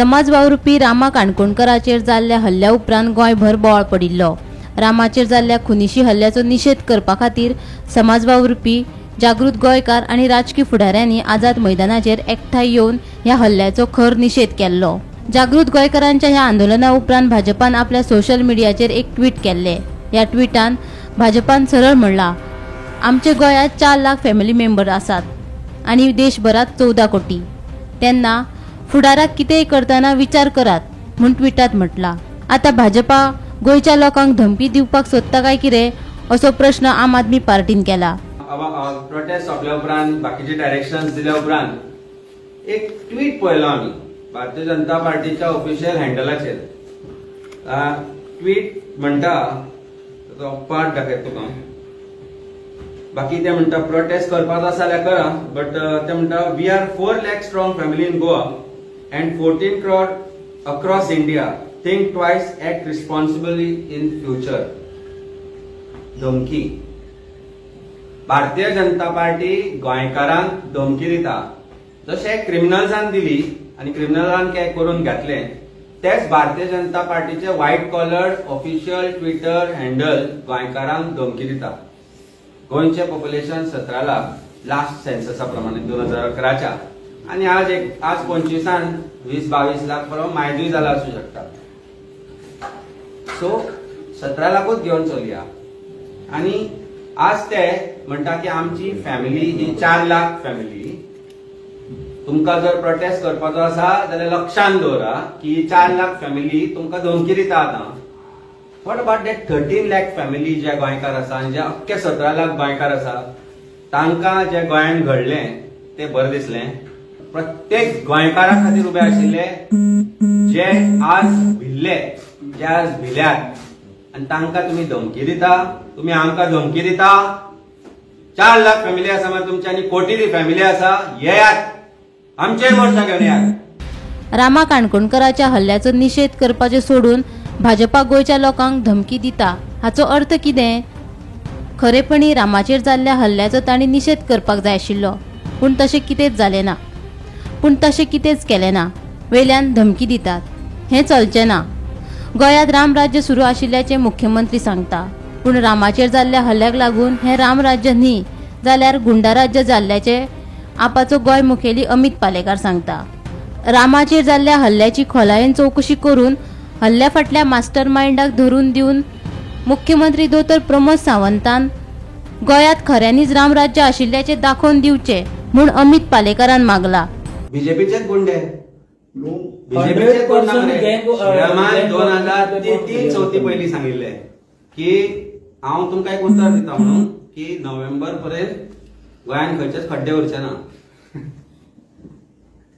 समाज वावुरपी रामा काणकोणकराचेर जाल्ल्या हल्ल्या उपरांत गोंयभर बोवाळ पडिल्लो. रामाचेर जाल्ल्या खुनिशी हल्ल्याचो निशेध करपा खातीर समाज वावुरपी, जागृत गोंयकार आनी राजकी फुडाऱ्यांनी आझाद मैदानाचेर एकठांय येवन ह्या हल्ल्याचो खर निशेध केल्लो. जागृत गोंयकारांच्या ह्या आंदोलना उपरांत भाजपान आपल्या सोशल मिडियाचेर एक ट्वीट केल्ले. ह्या ट्विटान भाजपान सरळ म्हणलां, आमचे गोंयांत 4 लाख फॅमिली मेंबर आसात आनी देशभरात 14 कोटी, तेन्ना फुडाराक कितेंय करतना विचार करात म्हूण ट्विटात म्हटलां. आतां भाजपा गोंयच्या लोकांक धमकी दिवपाक सोदता काय कितें असो प्रश्न आम आदमी पार्टीन केला. प्रोटेस्ट सोंपल्या उपरांत बाकीचे डायरेक्शन्स दिल्या उपरांत एक ट्वीट पळयलो आमी भारतीय जनता पार्टीच्या ऑफिशियल हँडलाचेर. ट्वीट म्हणटा, तो पार्ट दाखयता तुका, बाकी ते म्हणटा प्रोटेस्ट करपाचो आसा जाल्यार करा, बट ते म्हणटा we are 4 lakh strong family in Goa and 14 crore across India, think twice, act responsibly in future. धमकी. भारतीय जनता पार्टी गोंयकारांक धमकी दिता. जशें क्रिमिनल्सान दिली आनी क्रिमिनलान काय करून घातले, तेच भारतीय जनता पार्टीचे white collar official Twitter handle गोंयकारांक धमकी दिता. गोंयचें पॉप्युलेशन 17 लाख लास्ट सेन्ससा प्रमाणे 2011च्या, आनी आज आज 25 20-22 लाख बरोबर मायजूय जाला आसूं शकता. सो 17 लाखूच घेवन चलया. आनी आज ते म्हणटा की आमची फॅमिली ही 4 लाख फॅमिली, तुमकां जर प्रोटेस्ट करपाचो आसा जाल्यार लक्षान दवरा की 4 लाख फॅमिली तुमकां धमकी दिता. आतां what about that 13 lakh family जे गोंयकार आसा आनी जे अख्खे 17 लाख गोंयकार आसा, तांकां जे गोंयांत घडलें तें बरें दिसलें? प्रत्येक गोंयकारा खातीर उबे आशिल्ले जे आज भिल्ले, जे आज भिल्यात, आनी तांकां तुमी धमकी दिता, तुमी आमकां धमकी दिता. 4 लाख फॅमिली आसा मागीर तुमची आनी कोटी फॅमिली आसा, येयात आमचेय मोर्चा घेवन येयात. रामा काणकोणकराच्या हल्ल्याचो निशेध करपाचें सोडून भाजपा गोंयच्या लोकांक धमकी दिता हाचो अर्थ कितें? खरेपणी रामाचेर जाल्ल्या हल्ल्याचो तांणी निशेध करपाक जाय आशिल्लो, पूण तशें कितेंच जालें ना, पूण तशें कितेंच केलें ना. वेल्यान धमकी दितात, हें चलचें ना. गोंयांत रामराज्य सुरू आशिल्ल्याचें मुख्यमंत्री सांगता, पूण रामाचेर जाल्ल्या हल्ल्याक लागून हें रामराज्य न्ही जाल्यार गुंडाराज्य जाल्ल्याचें आपाचो गोंय मुखेली अमित पालेकार सांगता. रामाचेर जाल्ल्या हल्ल्याची खोलायेन चवकशी करून हल्ल्या फाटल्या मास्टर मायंडाक धरून दिवन मुख्यमंत्री दोतोर प्रमोद सावंतान गोंयांत खऱ्यांनीच रामराज्य आशिल्ल्याचें दाखोवन दिवचें म्हूण अमित पालेकारान मागला. बीजेपीचेच गुंडे, बीजेपीचेच गुंडे. 2003 चवथी पयलीं सांगिल्लें की हांव तुमकां एक उतर दिता म्हणून की नोव्हेंबर पर्यंत गोंयांत खंयचेच खड्डे उरचे ना,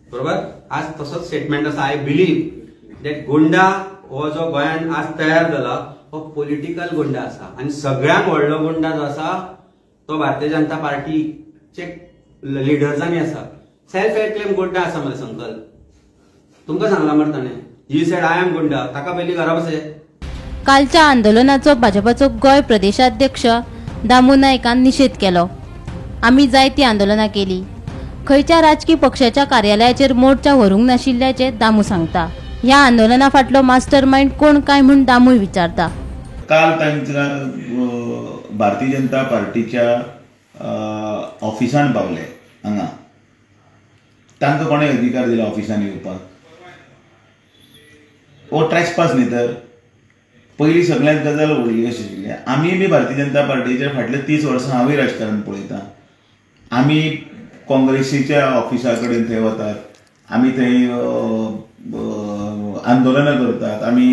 बरोबर? आज तसोच स्टेटमेंट आसा. I believe that गुंडा हो जो गोंयांत आज तयार जाला हो पॉलिटिकल गुंडा आसा, आनी सगळ्यांत व्हडलो गुंडा जो आसा तो भारतीय जनता पार्टीचे लिडर्सांनी आसा. सेल्फ एक्लेम गुंडा आसा मरे संकल्प, तुमकां सांगला मरे ताणें, he said I am गुंडा, ताका पयलीं घरा बसय. कालच्या आंदोलनाचो भाजपाचो गोंय प्रदेशाध्यक्ष दामू नायकान निशेध केलो. आमी जायतीं आंदोलनां केली, खंयच्या राजकी पक्षाच्या कार्यालयाचेर मोर्चा व्हरूंक नाशिल्ल्याचें दामू सांगता. ह्या आंदोलना फाटलो मास्टर मायंड कोण काय म्हूण दामूय विचारता. काल तांकां भारतीय जनता पार्टीच्या ऑफिसान पावले हांगा, तांकां कोणें अधिकार दिला ऑफिसान येवपाक? हो ट्रेसपास न्ही तर. पयलीं सगळ्यांत गजाल व्हडली कशी आशिल्ली, आमी बी भारतीय जनता पार्टीच्या फाटले 30 वर्सां हांवूय राजकारण पळयता. आमी काँग्रेसीच्या ऑफिसा कडेन थंय वतात, आमी थंय आंदोलनां करतात, आमी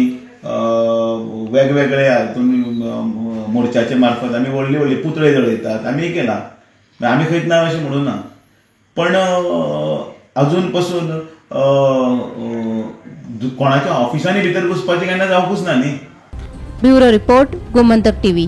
वेगवेगळे हातून मोर्चाचे मार्फत आमी व्हडली व्हडली पुतळे जळयतात, आमी केला, आमी खंयच ना अशें म्हणूं ना. पण अजून पसून कोणाच्या ऑफिसांनी भितर घुसपाचें केन्ना जावंकूच ना न्ही. Bureau report, Gomantak TV.